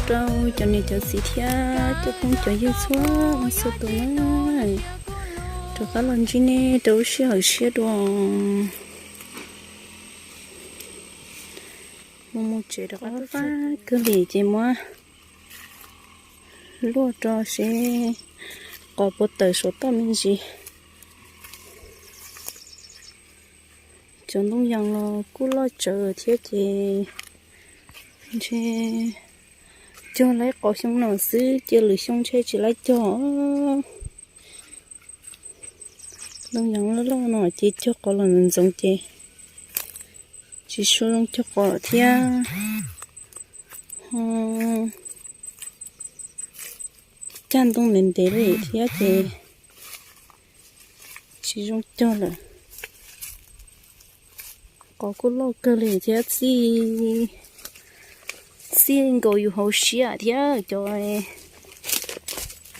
rau cov niam cov txiv thiab cov phooj cov ywg txhua leej txhua tus na. Rov qab los ntsib nej rau lub sij hawm siab dua. Mus mus tsev rov qab fab kawg li ces muab luaj rau seb qos puas tawm saum toj me ntsis. Cov ntoo yas los kuj loj tsawv thiab ces ntshe cog laib qos xyoo no xwb ces lwm xyoo ntshe tsis laib cog. Ntoo yas loj loj no ces cog qos los ntxoov ntxoov ces tsis tshua zoo cog qos thiab. Cag ntoo ntev ntev li thiab ces tsis zoo cog lawm. Qos kuj loj kawg li thiab txij, txij nkaus yus hauv siab thiab cov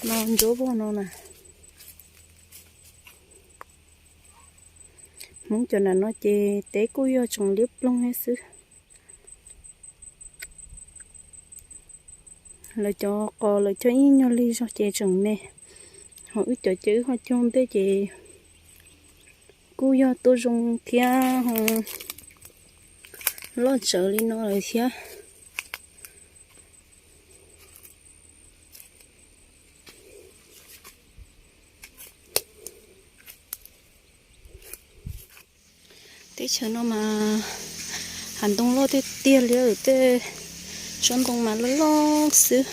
no ntsuab vog no na. Hmoob cov nram no ces teb kuj yog tseem liab ploog thiab xwb. Lawv cov qos lawv cog ib nyuag lig zog ces tseem me, ho wb cov ces wb ho cog ntej ces kuj yog tuaj zoo thiab, loj tsawv li no lawm thiab. Teb chaws no mas hav ntoo loj tiag tiag li, tej tsob ntoo mas loj loj xwb.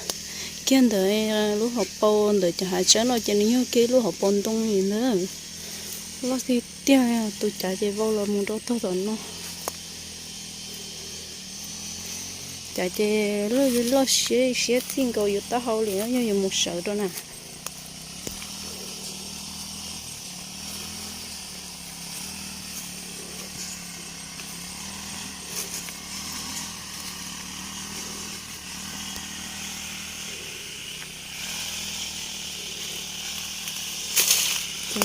Kiag ntawm lub hauv paus ntawm cov hav tsawb no ces nws yog kiag lub hauv paus ntoo li ntawd. Loj tiag tiag, tus cav ces vau los mus rau tog tom no. Cav ces loj loj siab siab txij nkaus yus taub hau li yog yus mus sawv rau na.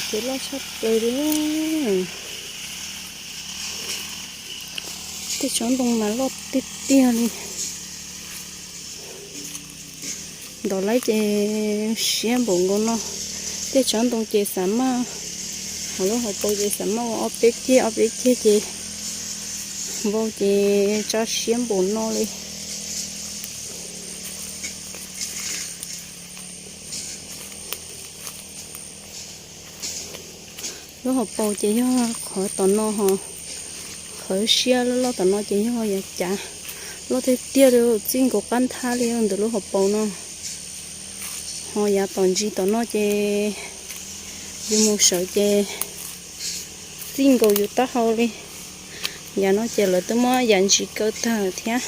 Ces loj tshaj plaws li. Tej tsob ntoo mas loj tiag tiag li. Ntov laib ces siab npaum nkaus no. Tej tsob ntoo ces xav maj, hauv lub hauv paus ces xav maj ua ob peb ceg ob peb ceg ces vau ces tsa siab npaum no li. Lub hauv paus ces yog qhov tom no ho, qhov siab loj loj tom no ces yog yav cav, loj tiag tiag li, txij nkaus qab nthab li ntawm lub hauv paus no. Ho yav tom ntsis tom no ces yus mus sawv ces txij nkaus yus taub hau li. Yav no ces lawv twb muab yav ntsis kaw tag thiab.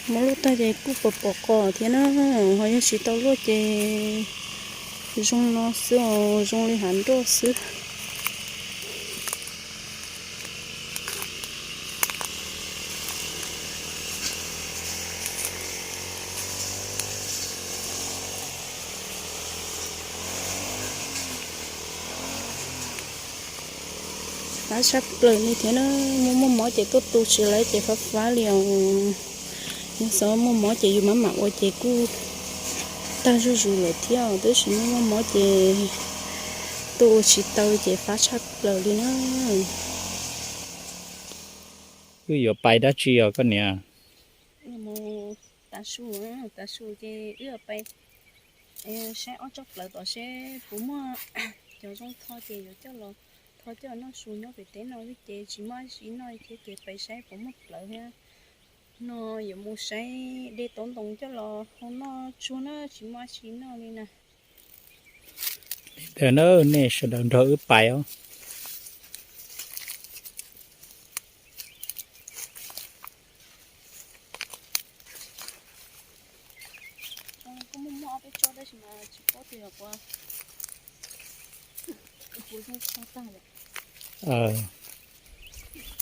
Muab luaj tag ces kuj pom pom qos thiab na, ho yog tsis tau luaj ces zoo no xwb os, zoo li hav nroj xwb. Fab tshaj plaws li thiab na, muaj muaj mob ces tuaj tu tsis laib ces fab fab li os. Yog xyov muaj mob ces yus maj mam ua ces kuj tag zuj zus lawm thiab, tab sis muaj muaj mob ces tuaj ua tsis tau ces fab tshaj plaws li na. Wb yuav pais dab tsi os koj niam? Tav su, tav su ces wb yuav pais saib ob tsob plawv tom seb puas muaj cov zoo tho ces yuav coj los tho coj noj su nyob pem teb no, ces tsis muaj dab tsi noj thiab ces pais saib puas muaj plawv thiab. No yuav mus saib de tauv ntoo coj los hau noj tsuag na, tsis muaj dab tsi noj li na. Ntawd na, nej sawv daws nrog wb pais os.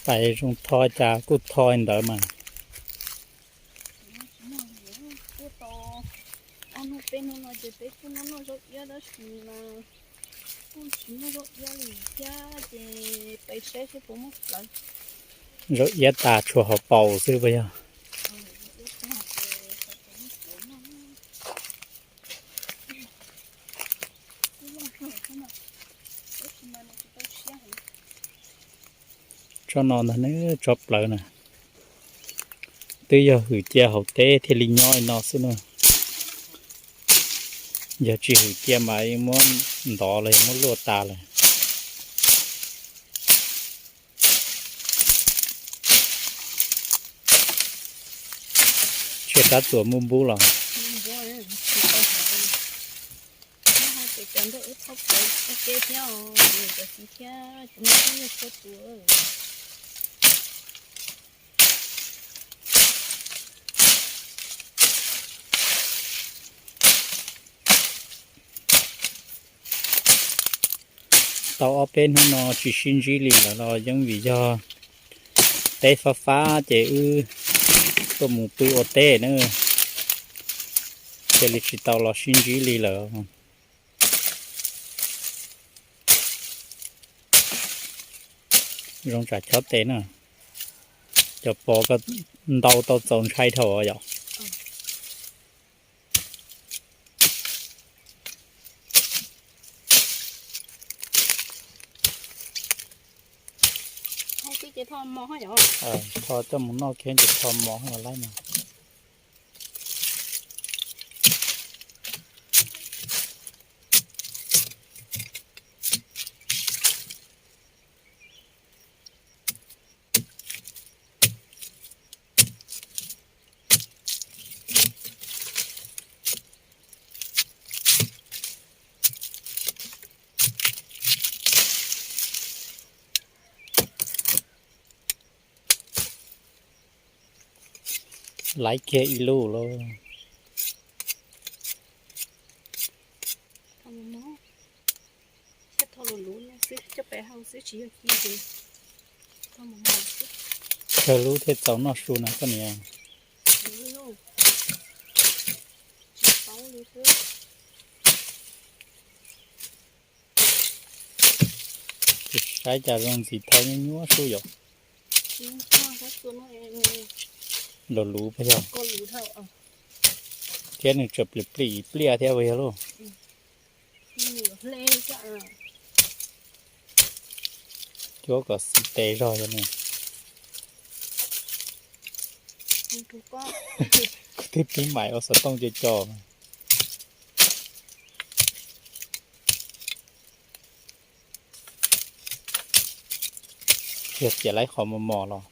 Pais zoo tho cas kuj tho ntawd mas. Ob hnub peb hnub no ces peb kuj noj noj zaub iab tab sis mas Tsis muaj zaub iab li thiab ces peb saib seb puas muaj plawv. Zaub iab tas tshuav hauv paus xwb puas yog? Tsob no ntag ne, tsob plawv na. Twb yog hwm cia hauv teb thiaj li nyob li no xwb na. Yog tsis hwm cia mas yeej muab ntov los yog muab luaj tas lawm. Tshiab rab txuas muaj npub los. Tau ob peb hnub no tsis sib ntsib li lawm los yeej vim yog teb fab fab ces wb tuaj mus pw ua teb na, cia li tsis tau los sib ntsib li lawm. Zoo tsam chob tes na, cov pos ko ntau tau txaus ntshai dhau yom. Tho coj mus noj kiag ces tho mos laib no. Laiv kiag ib lub lauj. Thiab tho luv luv xwb, coj pem hau xwb tsis yog ci ces tho mos mos xwb. Kawg lub thiaj txaus noj su na koj niam. Tsis paub li xwb. Saib cas zoo ntxim tho nyuaj nyuaj sub yom. Luv luv puas yog? Thiab nws tseem plim plim pliaj thiab puas yog lauj? Cuab kom xis tes zog yog nws. Kuv twb pib maim ua xov tooj co co. Yog tias laiv qhov mos mos los.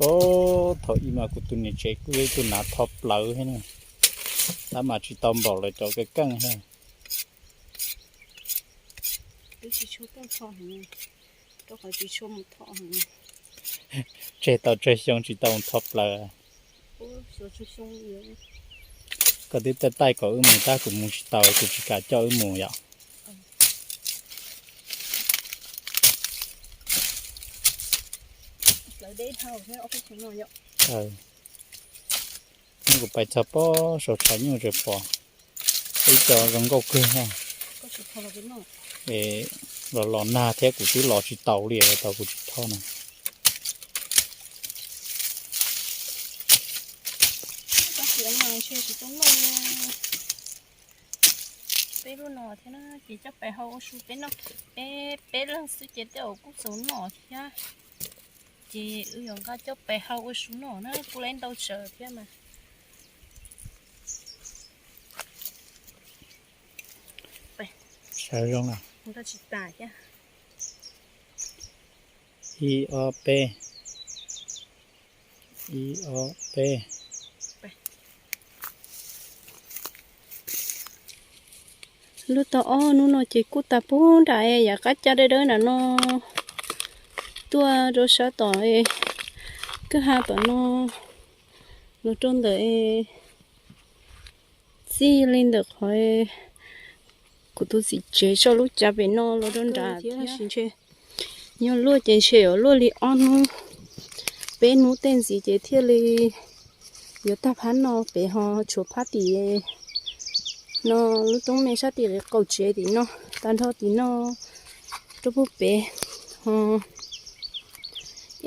Ub, thaum ub mas kuv tus niam tsev kuj yog ib tug hnav tho plawv thiab na, tab mas tsis tau npaum lawv cov keej keej thiab. Tseg tau tsawg xyoo tsis tau mus tho plawv. Koj twb taij taij kom wb mus tab kuv mus tsis tau, kuv tsis kam coj wb mus yom. Kuv pais txog pob saum tshav nyuj tseem pom ib co zoo nkauj kawg na. Es los los nag thiab kuv twb los tsis taus li, tau kuv tsis tho na. Peb lub no thiab na ces coj pais hau ua su peb noj. Peb, peb leeg xwb ces tej zaum kuj txaus noj thiab. Ces wb yuav nqa coj pais hau ua su noj na, kuj laib ntau tsawv thiab mas. Sawv zoo na. Ib ob peb, ib ob peb. Lub tau ob hnub no ces kuj tas pub nram yav qab caj dawb dawb nram no, tuaj rau sab tom kwj ha tom no, los rau ntawm txij li ntawm qhov Kuv tus txiv tsev tso lub cav pem no los rau nrad thiab. Ntshe yog luaj ces ntshe yuav luaj li ob hnub peb hnub tej ntxiv ces thiaj li yuav tag phab no. Pem ho tshuav phab tim no, lub roob me sab tim qaum tsev tim no, tag nrho tim no rau puag pem ho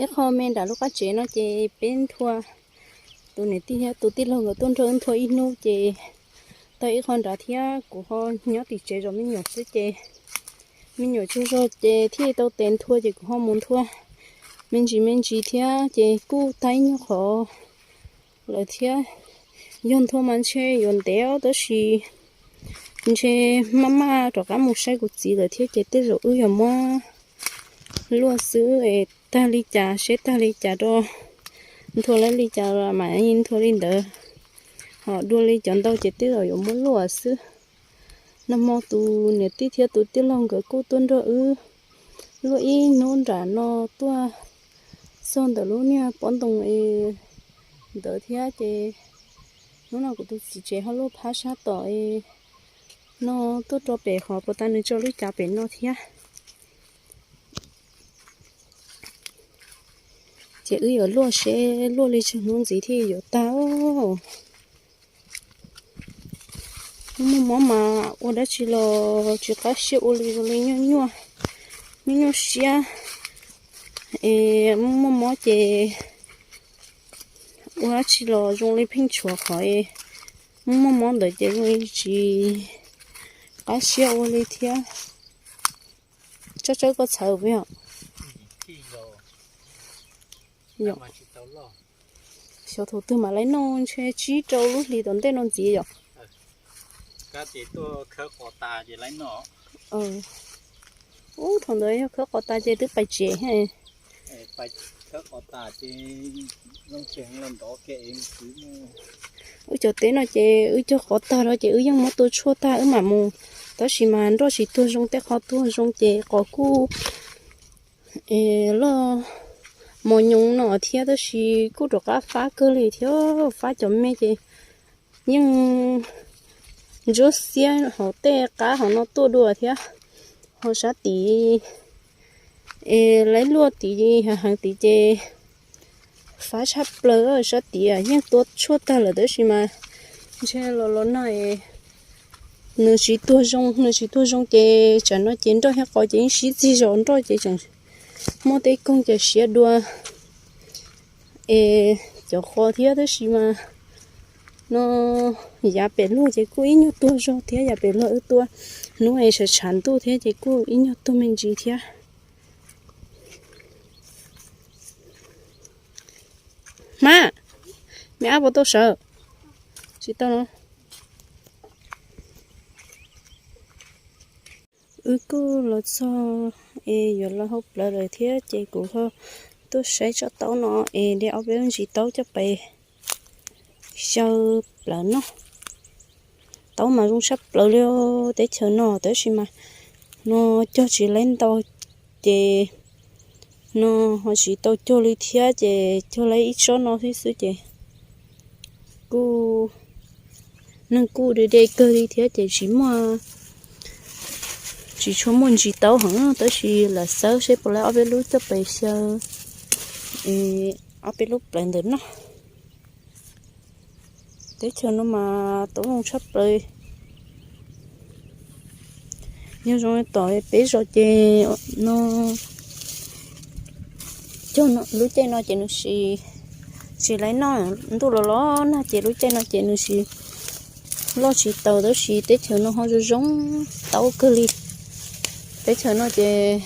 ib qho me nram lub qab tsev no ces peb nthua, tus niam tij thiab tus tij laug nkawd tuaj nrog wb nthua ib hnub ces tau ib qho nrad thiab. Kuv ho nyob tim tsev zov me nyuam xwb ces me nyuam tsaug zog ces thiaj tau tes nthua ces kuv ho mus nthua me ntsis me ntsis thiab ces kuj tag ib nyuag qhov lawm thiab. Yog nthua mas ntshe yuav ntev os, tab sis ntshe maj maj rov qab mus saib kuv txiv lawm thiab ces tej zaum wb yuav muab luaj xwb es tag li cas seb tag li cas rau, nthua li cas mas nthua li ntawd, ho dua li cov ntau ces tej zaum yuav muab luaj xwb. Nag hmo tus niam tij thiab tus tij laug nkawd kuj tuaj nrog wb luaj ib hnub nram no tuaj txog ntawm lub niag pob ntoo ntawd thiab ces hnub no kuv tus txiv tsev ho luaj phab sab tom no tuaj rau pem qhov puas tas nws tso lub cav pem no thiab. Ces wb yuav luaj seb luaj li tsawg hnub ntxiv thiaj yuav tag. Muaj mob mas ua dab tsi los tsis qab siab ua li, zoo li nyuaj nyuaj, nyuaj nyuaj siab es muaj mob ces ua dab tsi los zoo li pheej tshuav qhov muaj mob ntawd ces zoo li tsis qab siab ua li thiab. Tsob tsawb koj txhawv puas yog? Xyov thaum twg mam li noj, ntshe tsib rau lub hlis tom ntej no ntxiv yom. Ub, thaum ntawd yog khawb qos tas ces twb pais tsev. Wb cov teb no ces wb cog qos tag no ces wb yeej muab tua tshuaj tag wb mam mus, tab sis mas nroj tsis tuag zoo, tej qhov tuag zoo ces qos kuj loj mos nyoos no thiab, tab sis kuj rov qab fab kawg li thiab. Fab cov me ces yeej ntsuab xiab hauv tej qab hauv no tuaj dua thiab. Ho sab tid es laib luaj tid, heev tid ces fab tshaj plaws. Sab tid yeej tua tshuaj tag lawm tab sis mas ntshe los los nag nws tsis tuag zoo, nws tsis tuag zoo ces tsam no ces nroj thiab qos ces yeej sib txig zos, nroj ces tseem muaj tej koog ces siav dua es cov qos thiab, tab sis mas no yav pem luag ces kuj ib nyuag tuag zog thiab, yav pem luag wb tua hnub es tshav tshav ntuj thiab ces kuj ib nyuag tuag me ntsis thiab. Hmab, me ab puas tau sawv? Tsis tau no. Wb kuj los txog es yuav los hau plawv lawm thiab ces kuv ho tuaj saib tsob taub no es de ob peb lub ntsis taub coj pais xyaw plawv noj. Taub mas zoo tshaj plaws li teb chaws no, tab sis mas no cog tsis laib ntau ces no ho tsis tau cog li thiab ces cog laib ib tsob no xwb xwb ces kuj neeg kuj de de kawg li thiab ces tsis muaj, tsis tshua muaj ntsis taub heev, tab sis lam xawb seb puas laib ob peb lub coj pais xyaw es ob peb lub plawv ntawm no. Teb chaws no mas taub zoo tshaj plaws. Yog zoo li tom peb zos ces no cog lub caij no ces nws tsis, tsis laib noj, ntuj los los nag ces lub caij no ces nws tsis loj tsis taus, tab sis teb chaws no ho zoo zoo taub kawg li. Teb chaws no ces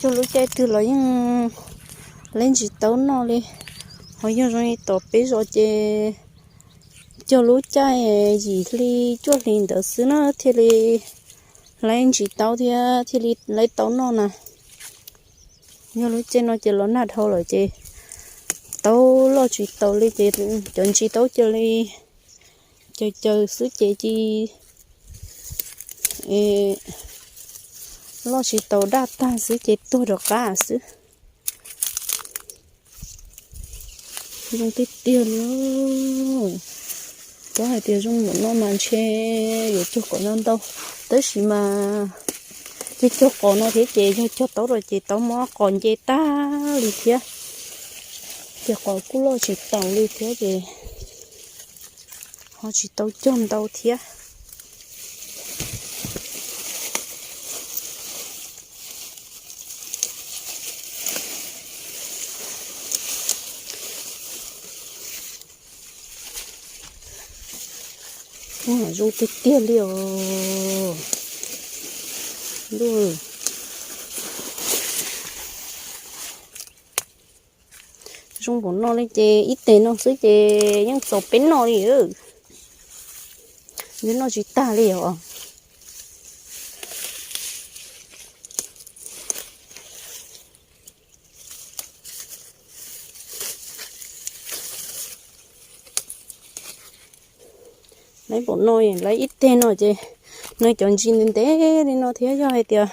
cog lub caij twg los yeej laib ntsis taub noj li. Ho yog zoo li tom peb zos ces cog lub caij yim hli cuaj hli ntawd xwb na thiaj li laib ntsis taub thiab thiaj li laib taub noj na. Yog lub caij no ces los nag dhau lawm ces taub loj tsis taus li ces cov ntsis taub cia li caws caws xwb ces cia li loj tsis taus, daj tag xwb ces tuag rov qab xwb. Zoo tiag tiag li. Xav hais tias zoo npaum no mas ntshe yuav cog kom ntau ntau, tab sis mas cog cog qos no thiab ces yog cog tau rau ces tau muab qos nce tag li thiab. Ces qos kuj loj tsis taus li thiab ces ho tsis tau cog ntau thiab. Zoo tiag tiag li os. Zoo npaum no li ces ib teg no xwb ces yeej txaus peb noj li. Nws noj tsis tag li os. Lawv npaum no, lawv ib teg no ces nws cov ntsis ntev ntev li no thiab, yog hais tias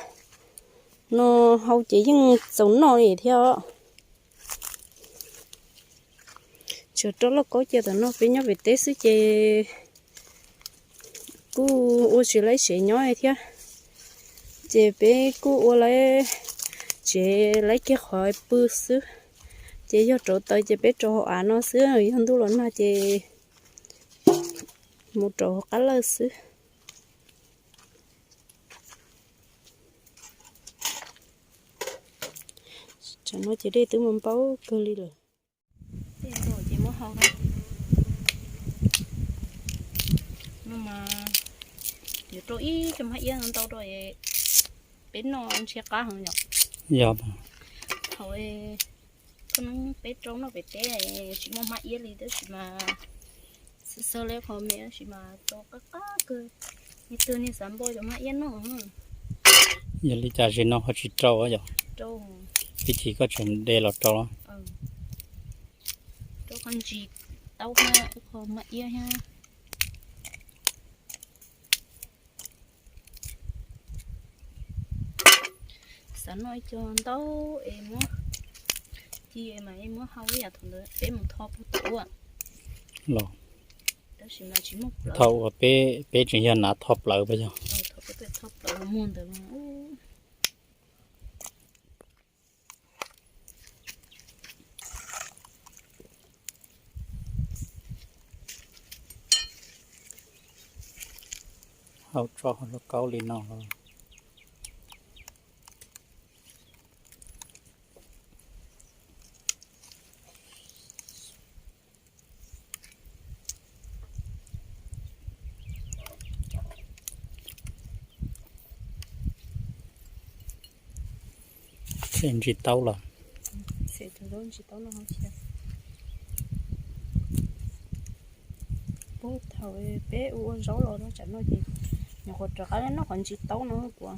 no hau ces yeej txaus noj li thiab. Tsuas rau lauj kaub cia tam no peb nyob pem teb xwb ces kuj ua tsis laib tsev nyob thiab, ces peb kuj ua laib tsev laib kiag qhov pw xwb. Ces yog rauv taws ces peb rau hauv av no xwb, yog ntuj los nag ces mus rau hauv qab lawj xwb. Tsam no ces dej twb mus npaub kawg li lawm. Tej ntau ces muab hau no mas yuav rau ib co hmab iab ntau rau peb noj ntshe qab heev yom. Yog, thaum peb rau noj pem teb tsis muaj hmab iab li tab sis mas xav xav li qhov me tab sis mas rau qab qab kawg. Ib tug niag xav npau cov hmab iab noj. Yog li cas zim no ho tsis rau yom? Ib chim koj tseem de los rau. Rau qhov ntsis taub thiab ib qho hmab iab thiab. Xav noj ib co ntau es muab ci mas muab hau ib yam thaum ntawd peb mus tho puag tom ua los. Thaum uas peb, peb tseem yog hnav tho plawv puas yog? Tho plawv muag ntawd. Hau tso hauv lauj kaub li no los. Xem ntsis taub los. Puag thaum peb ua ua zaub los rau tsam no ces nyuam qhuav rov qab noj qhov ntsis taub no kuv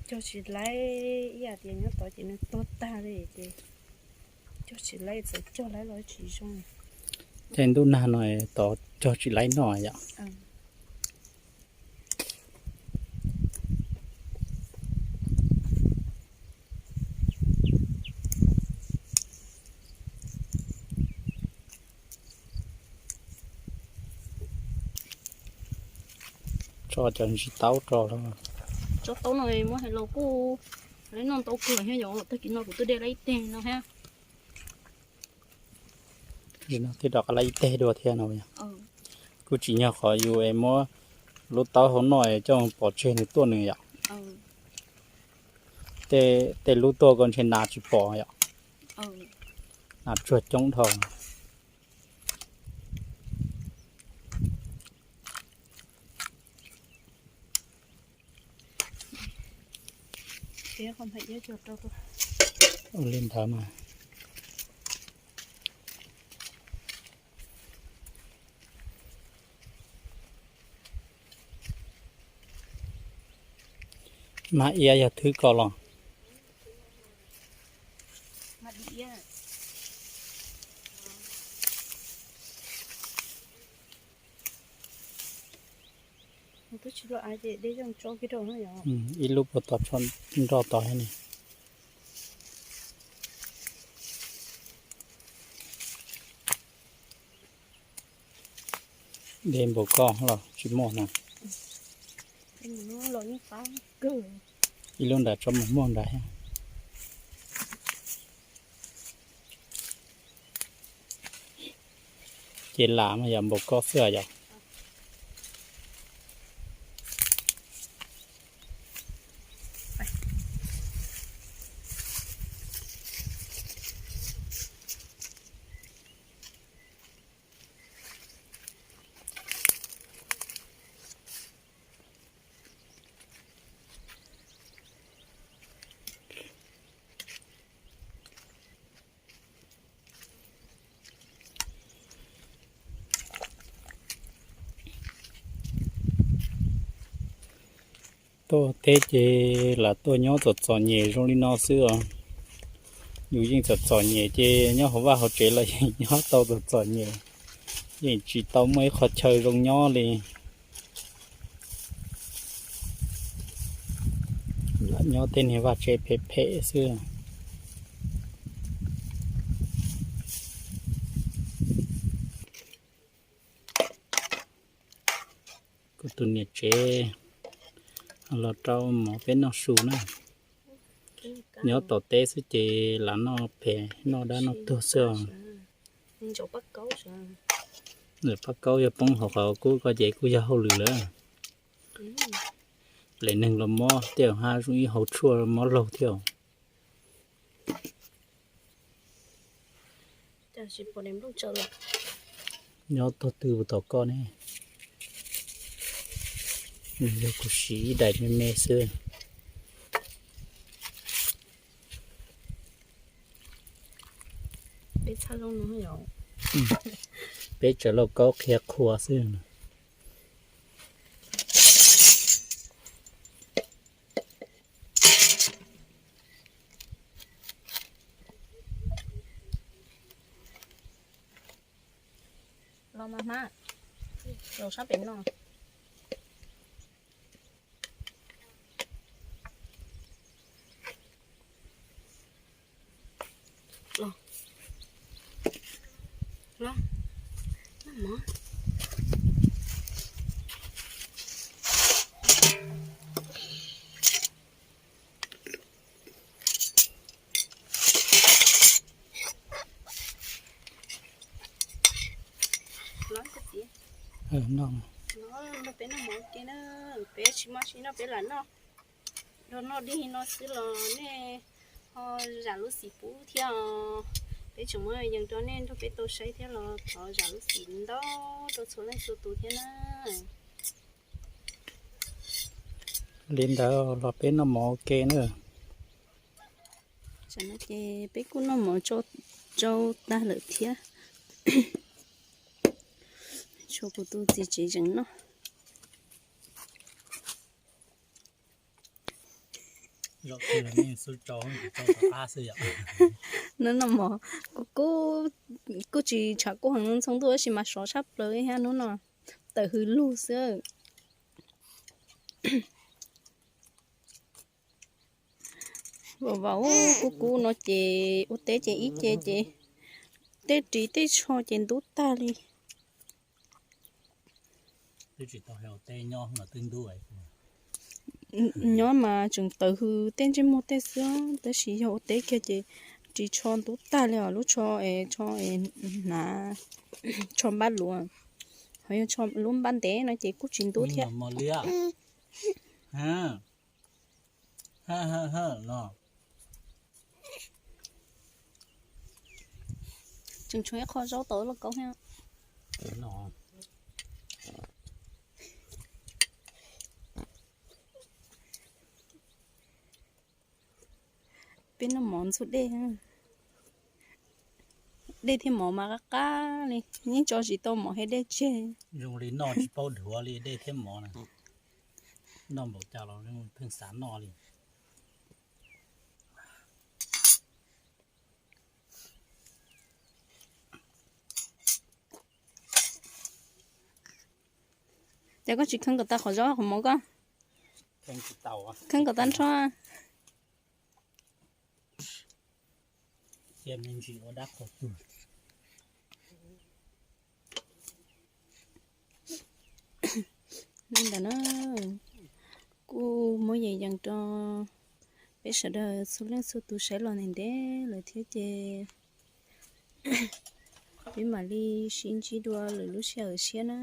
cog tsis laib, ib yam tias nyob tod ces nws tuag tag li ces cog tsis laib, txawm cog laib los tsis zoo. Tej ntuj nag no tod cog tsis laib noj yom. Tso cov ntsis taub rau. Tso taub no muab hais los kuj laib noj ntau kawg thiab yom, tag kis no kuv twb de laib ib teg no thiab. Zim no thiaj rov qab laib ib teg dua thiab no. Kuj tsim nyog qhov yus es muab lub taub hau noj es coj pov tseg nws tuaj nws yom. Tej lub tuaj koj ntshe nas tsis pom yom. Nas tsuag coob dhau. Ua li ntawd mas. Hmab iab yog thwb ko los? Ib lub puag tod tso nroj tod thiab ne. Dej npaum koj los tsis muaj no. Ib lub nram tso mus muag nrad thiab. Ces lam mas yog npaum koj xwb yom. Tuaj teb ces lam tuaj nyob txom txom nyem zoo li no xwb os. Yus yeej txom txom nyem ces nyob hauv vaj hauv tsev los yeej nyob tau txom txom nyem, yeej tsis tau muaj ib qho chaw zoo nyob li. Lam nyob tej niag vaj tsev phem phem xwb. Kuv tus niam tsev los rau mov peb noj su na. Nyob tom teb xwb ces lam noj phem noj dab noj tuag xwb os. Pab kaub yog poob hauv qhov kub ko ces kuj yog hauj lwm lawm. Ples neeg los mob tej hab zoo ib hauv tshuaj mob laug thiab. Nyob tog twg puas tom koj ne? Nws yog kuv siv ib daim me me xwb. Peb txhaj zoo no, peb tsaws lauj kaub qhia qhua xwb. Los mas hmab, los sab pem no. Los, los, noj mov. Los, peb noj mov ke na, peb tsis muaj tsis noj peb lam noj. Nrog noj dig no xwb los nej ho zam lub txim pub thiab os. Peb tseem muab yees rau nej nrog peb tau saib thiab los thov zam lub txim ntau rau txhua leej txhua tus thiab na. Li ntawd los peb noj mov ua ke na. Tam no ces peb kuj noj mov tsau tag lawm thiab. Tshuav kuv tus txiv tsev tseem noj. Hnub no mov kuj tsis tshav kub heev ntxhoo ntuj tab sis mas sov tshaj plaws thiab hnub no, tawm hws lug xwb. Vam vam kub kub no ces ua teb ces ib ce ces tej ris tej tsho ces ntub tag li. Nyob mas tseem tawm hws tej ntsej muag tej xwb tab sis yog ua teb kiag ces ris tsho ntub tag li os. Lub tsho es tsho es hnav tsho npab luav, ho yog tsho lub npab ntev no ces kuj tsis ntub thiab. Tseem tshuav ib qho zaub tau lauj kaub thiab. Peb noj mov ntxuag dej, dej thiab mov mas qab qab li, yeej tso tsis tau mov thiab dej tseg. Zoo li noj tsis paub dhuav li dej thiab mov na. Noj npaum cas los pheej xav noj li. Ces koj tsis kheev kom tag qhov zaub qhov mov koj? Kheev kom tag nrho. Cia me ntsis ua dab qhuas tug. Li ntawd na, kuj muab yees yees rau peb sawv daws txhua leej txhua tus saib los ntev ntev lawm thiab ces peb mam li sib ntsib dua lwm lub sij hawm tshiab na.